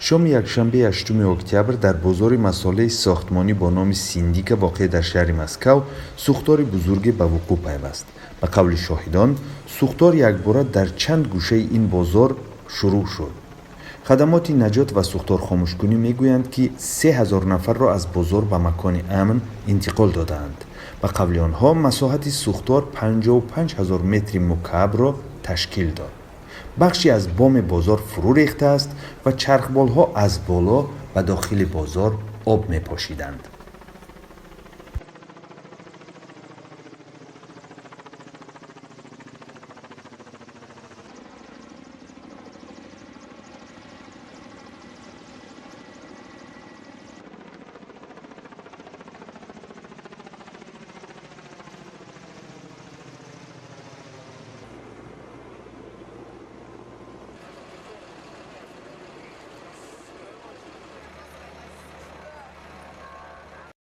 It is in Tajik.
Шоми якшанбеи 8 октябр дар бозори масолеҳи сохтмонӣ бо номи Синдика, воқеъ дар шаҳри Москав, сӯхтори бузурге ба вуқӯъ пайваст. Ба қавли шоҳидон, сӯхтор якбора дар чанд гӯшаи ин бозор шурӯъ шуд. Хадамоти наҷот ва сӯхторхомӯшкунӣ мегӯянд, ки 3000 нафарро аз бозор ба макони амн интиқол додаанд. Ба қавли онҳо, масоҳати сӯхтор 55 ҳазор метри мукаабро ташкил дод. Бахше аз боми бозор фурӯ рехтааст ва чархболҳо аз боло ба дохили бозор об мепошиданд.